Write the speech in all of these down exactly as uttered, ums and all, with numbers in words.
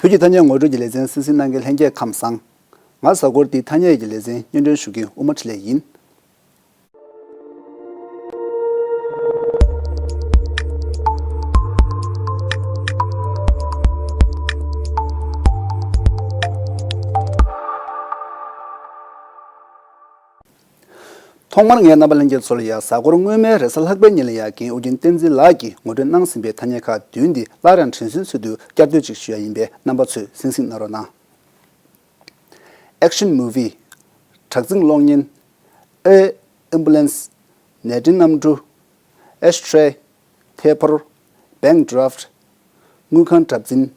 བོད་ཀྱི་ཐ་སྙད་ངོ་སྤྲོད་ཀྱི་ལེ་ཚན་གསན་གཟིགས་གནང་མཁན་ལྷན་རྒྱས་ཁམས་བཟང་། ང་གཟའ་འཁོར་འདིའི་ཐ་སྙད་ཀྱི་ལེ་ཚན་སྙན་སྒྲོན་ཞུ་མཁན་དབུ་མ་འཕྲིན་ལས་ཡིན། ཐོག་མར་ངས་རྣམ་པ་ལྷན་རྒྱས་ཚོ་ལ་ཡ་གཟའ་འཁོར་སྔོན་མའི་རེས་གཟའ་ལྷག་པའི་ཉིན་ལ་ཡ་རྒན་ཨོ་རྒྱན་བསྟན་འཛིན་ལགས་ཀྱིས་ངོ་སྤྲོད་གནང་ཟིན་པའི་ཐ་སྙད་ཁག་བདུན་འདི་སླར་ཡང་དྲན་གསོའི་ཚུལ་དུ་བསྐྱར་ཟློས་ཅིག་ཞུ་ཡ་ཡིན་པས་རྣམ་པ་ཚོས་གསན་གཟིགས་གནང་རོགས་གནང་། Action movie། དྲག་འཛིང་གློག་བརྙན། A ambulance། ནད་འབྲིང་གནམ་གྲུ། Ashtray། ཐད་ཕོར། Bank draft། དངུལ་ཁང་གྲབས་འཛིན།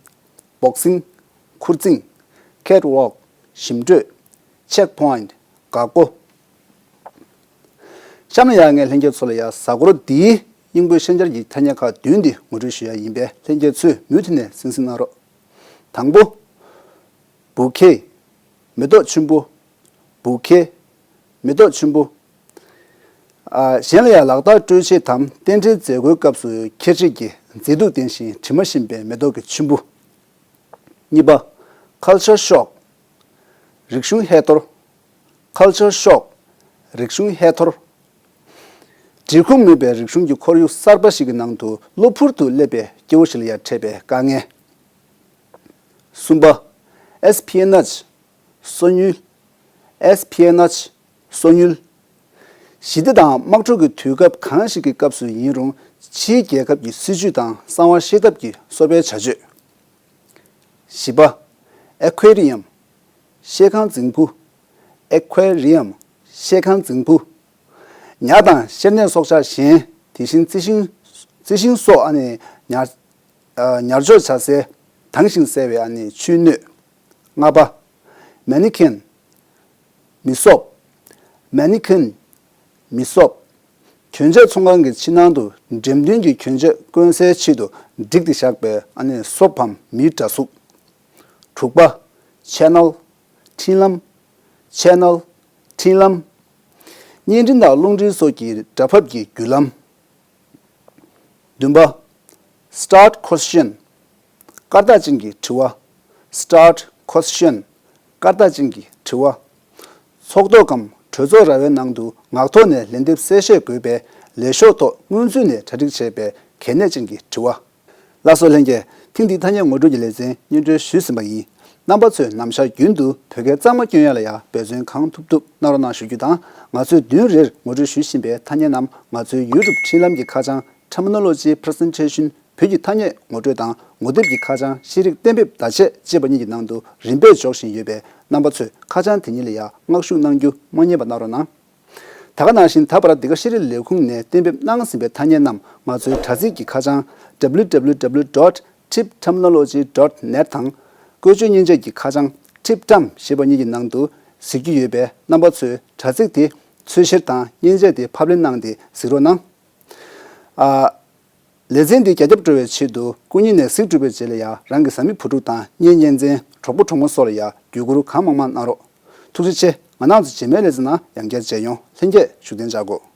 Boxing། ཁུར་འཛིང་། Catwalk། ཞིམ་དྲོད། Checkpoint། འགག་སྒོ། གཤམ་ལ་ཡ་ངས་ལྷན་རྒྱས་ཚོ་ལ་ཡ་གཟའ་འཁོར་འདིའི་དབྱིན་སྒོས་ཤན་སྦྱར་གྱི་ཐ་སྙད་ཁག་བདུན་འདི་ངོ་སྤྲོད་ཞུ་ཡ་ཡིན་པས་ལྷན་རྒྱས་ཚོས་མུ་མཐུད་ནས་གསན་གཟིགས་གནང་རོགས། དང་པོ། Bouquet། མེ་ཏོག་ཆུན་པོ། Bouquet། མེ་ཏོག་ཆུན་པོ། ཨ། གཞན་ལ་ཡང་ལག་རྟགས་སྤྲོད་ཆེད་དམ་རྟེན་འབྲེལ་མཛད་སྒོའི་སྐབས་སུ་ཁྱད་ཆོས་ཀྱི་མཛེས་སྡུག་ལྡན་ཞིང་དྲི་མ་ཞིམ་པའི་མེ་ཏོག་གི་ཆུན་པོ། གཉིས་པ། Culture shock། རིག་གཞུང་ཧེ་གཏོར། Culture shock། རིག་གཞུང་ཧེ་གཏོར། འབྲི་ཁུངས་མེད་པའི་རིག་གཞུང་གི་ཁོར་ཡུག་གསར་པ་ཞིག་གི་ནང་དུ་གློ་བུར་དུ་སླེབས་པའི་སྐྱེ་བོ་ཞིག་ལ་ཡང་འཕྲད་པའི་དཀའ་ངལ། གསུམ་པ། Espionage། སོ་ཉུལ། Espionage། སོ་ཉུལ། ཞི་བདེ་དང་དམག་འཁྲུག་གི་དུས་སྐབས་གང་ཞིག་གི་སྐབས་སུ་ཡིན་རུང་ཕྱིའི་རྒྱལ་ཁབ་ཀྱི་སྲིད་ཇུས་དང་གསང་བ་བཤེར་ཐབས་ཀྱི་གསོ་སྤེལ་བྱ་སྤྱོད། བཞི་པ། Aquarium། ཤེལ་ཁང་རྫིང་བུ། Aquarium། ཤེལ་ཁང་རྫིང་བུ། ཉ་དང་གཤེར་རྨེན་སྲོག་ཆགས་གཞན། དེ་བཞིན་རྩི་ཤིང་། རྩི་ཤིང་སོགས་ཨ་ནི་ཉར། ཨ། ཉར་འཇོག་བྱ་སའི་དྭངས་ཤིང་གསལ་བའི་ཨ་ནི་ཆུའི་སྣོད། ལྔ་པ། Mannequin། མི་གསོབ། Mannequin། མི་གསོབ། གྱོན་ཆས་ཚོང་ཁང་གི་ཕྱི་ནང་དུ་འགྲེམས་སྟོན་གྱི་གྱོན་ཆས་བསྐོན་སའི་ཆེད་དུ་བསྒྲིགས་ཏེ་བཞག་པའི་ཨ་ནི་གསོབ་བམ་མིའི་འདྲ་གཟུགས། དྲུག་པ། Channel། འཕྲིན་ལམ། Channel། འཕྲིན་ལམ། བརྙན་འཕྲིན་དང་རླུང་འཕྲིན་སོགས་ཀྱི་སྒྲ་ཕབ་ཀྱི་བརྒྱུད་ལམ། བདུན་པ། Start question། སྐར་རྟགས་ཅན་གྱི་དྲི་བ། Start question། སྐར་རྟགས་ཅན་གྱི་དྲི་བ། ཚོགས་ཐོག་གམ་གྲོས་ཚོགས་ར་བའི་ནང་དུ་ངག་ཐོག་ནས་ལན་འདེབས་གསལ་བཤད་དགོས་པས་ལས་ཤོག་ཐོག་སྔོན་ཚུད་ནས་གྲ་སྒྲིག་བྱས་པའི་གལ་གནད་ཅན་གྱི་དྲི་བ། ལགས་སོ་ལྷན་རྒྱས། ཐེངས་འདིའི་ཐ་སྙད་ངོ་སྤྲོད་ཀྱི་ལེ་ཚན་སྙན་སྒྲོན་ཞུས་ཟིན་པ་ཡིན། རྣམ་པ་ཚོས་ནམ་ཞག་རྒྱུན་དུ་བོད་སྐད་གཙང་མ་སྐྱོན་ཡ་ལ་ཡ་འབད་བརྩོན་གང་ཐུབ་ཐུབ་གནང་རོགས་གནང་ཞུ་རྒྱུ་དང་། ང་ཚོས་བདུན་རེར་ངོ་སྤྲོད་ཞུ་བཞིན་པའི་ཐ་སྙད་རྣམས་ང་ཚོའི་YouTube འཕྲིན་ལམ་གྱི་ཁ་བྱང་Terminology Presentation བོད་ཀྱི་ཐ་སྙད་ངོ་སྤྲོད་དང་ངོ་དེབ་ཀྱི་ཁ་བྱང་ཤེས་རིག་གཏན་འབེབས་བརྡ་ཆད་ཅེས་པ་གཉིས་ཀྱི་ནང་དུ་རིམ་པས་འཇོག་བཞིན་ཡོད་པས་རྣམ་པ་ཚོས་ཁ་བྱང་དེ་གཉིས་ལ་ཡ་མངགས་ཞུ་གནང་རྒྱུ་མ་བསྙེལ་བ་གནང་རོགས་གནང་། ད་ག་ནང་བཞིན་ད་བར་འདི་ག་ཤེས་རིག་ལས་ཁུངས་ནས་གཏན་འབེབས་གནང་ཟིན་པའི་ཐ་སྙད་རྣམས་ང་ཚོའི་དྲ་ཚིགས་ཀྱི་ཁ་བྱང་www dot tip terminology dot net དང་། བཀོལ་སྤྱོད་མཉེན་ཆས་ཀྱི་ཁ་བྱང་Tip Term ཞེས་པ་གཉིས་ཀྱི་ནང་དུ་གཟིགས་རྒྱུ་ཡོད་པས་རྣམ་པ་ཚོས་དྲ་ཚིགས་དེ་འཚོལ་བཤེར་དང་མཉེན་ཆས་དེ་ཕབ་ལེན་གནང་སྟེ་གཟིགས་རོགས་གནང་། ཨ། ལེ་ཚན་འདི་རྒྱ་ཁྱབ་འགྲོ་བའི་ཆེད་དུ་སྐུ་ཉིད་ནས་གཟིགས་གྲུབ་པའི་རྗེས་ལ་ཡང་རང་གི་བཟའ་མི་བུ་ཕྲུག་དང་གཉེན་ཉེ་ཚན་གྲོགས་པོ་གྲོགས་མོ་སོགས་ལ་ཡང་བརྒྱུད་བསྐུར་གང་མང་མང་གནང་རོགས། ཐུགས་རྗེ་ཆེ། ང་རང་ཚོ་རྗེས་མའི་ལེ་ཚན་ནང་ཡང་བསྐྱར་མཇལ་ཡོང་། ལྷན་རྒྱས་བཞུགས་གདན་འཇགས་དགོས།